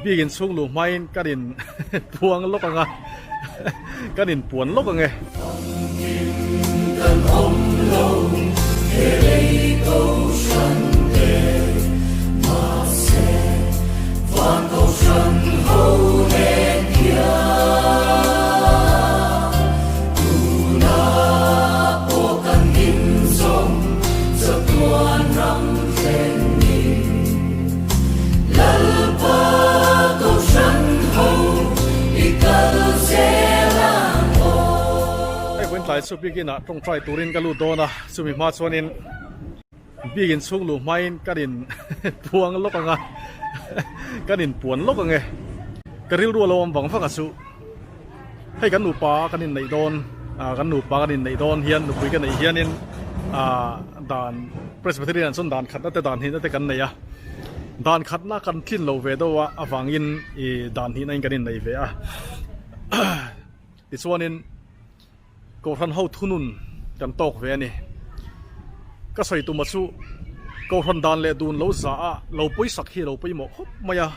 Biak in chhung luh hmain kan in puang lawk ang a, kan in puan lawk ang e. Hei vawiin tlai chu biak inah tawngtai turin ka lut dawn a, chumi hma chuanin biak in chhung luh hmain kan in puang lawk ang a, kan in puan lawk ang e, ka rilru a lo awm vang vang a chu. Hei kan nupa kan inneih dawn ah kan nupa kan inneih dawn hian nupui ka neih hianin ah dan Presbyterian ah chuan dan khatna te dan hnihna te kan nei a, dan khatna kan tlin lo ve deuh a avangin ih dan hnihna in kan innei ve a tichuanin. Kohhran ho thunun kan tawk ve a ni. Ka sawi tuma chu Kohhran dan leh dun lo za a lo pawisak hi a lo pawimawh khawp mai a.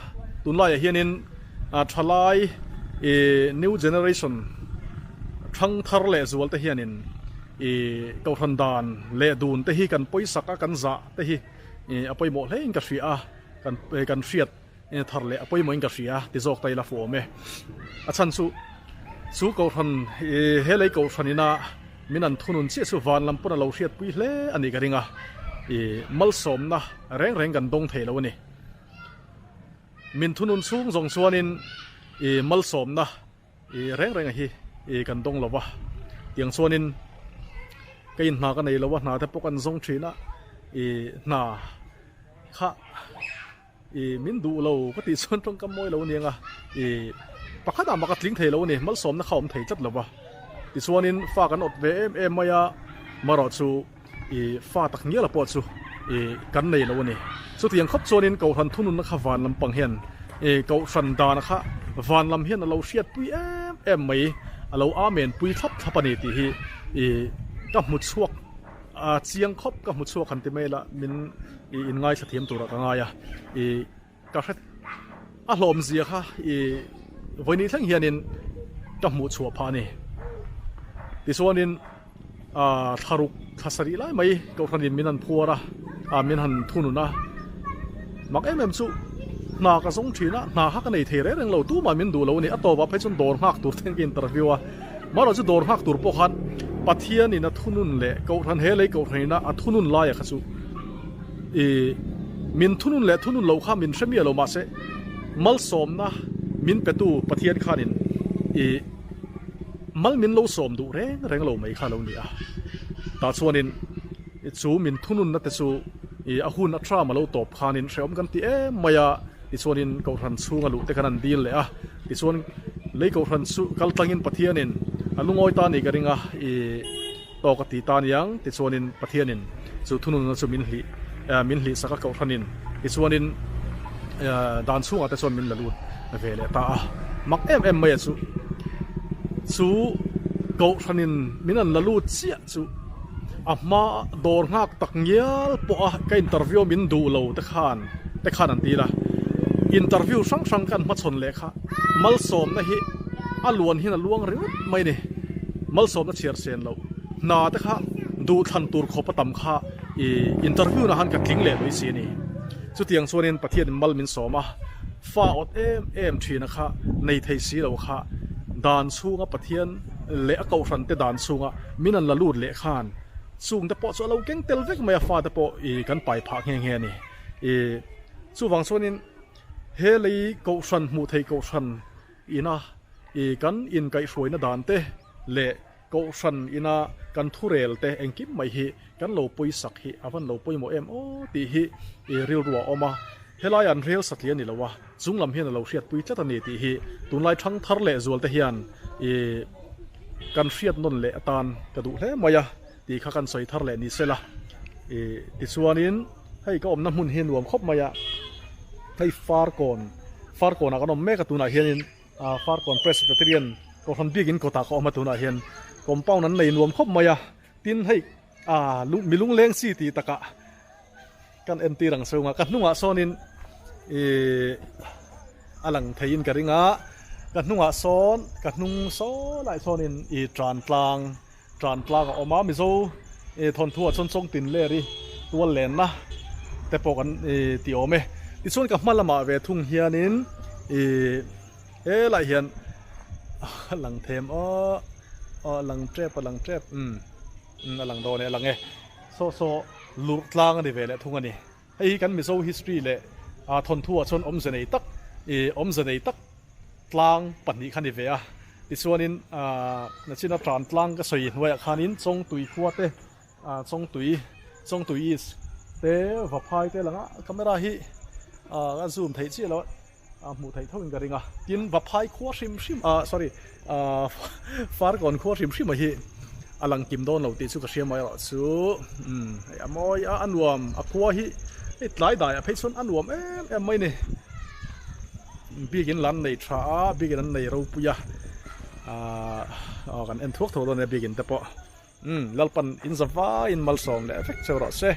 Tunlaiah hianin thalai ih new generation thang thar leh zual te hianin ih Kohhran dan leh dun te hi kan pawisak a kan zah te hi ih a pawimawh hlein ka hria a kan kan hriat. Eng thar leh a pawimawhin ka hria ti zawk ta ila fuh awm e. A chhan chu chu kohhran he lei kohhran ina min an thunun chiah chu van lam pawn a lo hriatpui hle a nih ka ring a, i malsawmna reng reng kan dawng thei lo a ni. Min thunun chhung zawng chuanin i malsawmna i reng reng a hi i kan dawng lo va, tiang chuanin ka in hna ka nei lo a, hna te pawh kan zawng thin a, i hna kha. I min duh lo ka tih chuan tawngkam mawi lo aniang a, i pakhat ah mah ka tling thei lo a ni, malsawmna kha a awm thei tlat lo va. Tichuanin fa kan awt ve em em mai a, marawh chu i fa tak ngiala pawh chu i kan nei lo a ni. Chutiang khawp chuanin Kohhran thununna kha van lampang hian i Kohhran dana kha van lam hian a lo hriatpui em em mai, a lo amen pui thlap thlap a ni tih hi i ka hmu chhuak. A chiang khawp ka hmu chhuak han ti mai la min i in ngaithla thiam turah ka ngai a i ka hre a hlawm zia kha i vawiin thleng hianin ka hmuh chhuah phah a ni tichuanin ah thlaruk thla sarih lai mai kohhranin min han phuar a ah min han thunun a mak em em chu hna ka zawng thin a hna kha ka nei thei reng reng lo tumah min duh lo a ni a tawpah phei chuan dawr nghak tur ten ka interview a. Marawh chu dawr nghak tur pawh khan Pathianin a thunun leh Kohhran he lei Kohhranina a thunun laia kha chu i min thunun leh thunun lo kha min hre miah lo mahse malsawmna min petu Pathian khanin i mal min lo sawm duh reng reng lo mai kha lo ni a. Tah chuanin chu min thununna te chu i a hun a tram a lo tawp khanin hrehawm kan ti em mai a. Tichuanin Kohhran chhunga luh te khan an dil leh a, tichuan lei Kohhran chu kal tlangin Pathianin a lungawi ta ni ka ring a, i tawk a ti ta aniang, tichuanin Pathianin chu thununna chu min hlih min hlih sak a Kohhranin, tichuanin dan chhungah te chuan min la lut ve leh ta a, mak em em mai a chu chu Kohhranin min an la lut chiah chu a hma dawr nghak tak ngial pawh a ka interview min duh lo te khan te khan an dil a, interview hrang hrang kan hmachhawn leh kha malsawmna hi a luan hian a luang ringawt mai a ni, malsawmna chhiar sen loh hna te kha duhthlan tur khawp a tam kha ih interview na han ka tling leh mai si a ni, chutiang chuanin Pathianin mal min sawm a, fa awt em em thina kha nei thei si lo kha dan chhunga Pathian leh a kohhran te dan chhunga min an la lut leh khan Chung te pawh chu a lo keng tel vek mai a, fate pawh ih kan pai phah nghe nghe a ni. Ih chuvang chuanin he lei kohhran hmuh theih kohhran ina ih kan inkaihhruaina dan te leh kohhran ina kan thurel te engkim mai hi kan lo pawisak hi a van lo pawimawh em aw tih hi ih rilru a awm a. Helai an rel satliah a ni lo a, chung lam hian a lo hriatpui tlat a ni tih hi tunlai thang thar leh zual te hian ih kan hriat nawn leh atan ka duh hle mai a tih kha kan sawi thar leh ni sela ih tichuanin hei ka awmna hmun hi nuam khawp mai a, hei Farkawn Farkawnah kan awm mek a tunah hianin ah Farkawn Presbyterian Kohhran biakin kawtah ka awm a tunah hian compound an nei nuam khawp mai a tin hei ah milung leng chi tih takah. Kan entir ang chhunga ka hnungah sawnin ih a lang theiin ka ring a, ka hnungah sawn ka hnung saw lai sawnin ih tan tlang tan tlang a awm a, Mizo ih thawnthuah chuan Chawngtin ler hi tual lenna te pawh kan ih ti awm e. Tichuan ka hma lamah ve thung hianin ih helaiah hian a lang them aw aw a lang tep a lang tep umm a lang dawn e a lang e saw saw lurh tlang a ni ve leh thung a ni. Hei hi kan Mizo history leh thawnthu ah chuan awmze nei tak ih awmze nei tak tlang pahnih kha ni ve a. Tichuanin nachina tan tlang ka sawi hnuaiah khanin Chawngtui khua te Chawngtui Chawngtui East te Vaphai te langa camera hi a zoom theih chiah lo a hmuh theih tho in ka ring a. Tin Vaphai khua hrim hrim ah sorry Farkawn khua hrim hrim a hi a lang kim dawn lo tih chu ka hria mai erawh chu umm hei a mawi a a nuam a khua hi hei tlai dai ah phei chuan a nuam em em mai ni biakin lan nei tha a biakin an nei ropui a ah aw kan en thuak thuak dawn nia biakin te pawh umm Lalpan in za vaiin malsawm leh vek cheu rawh se.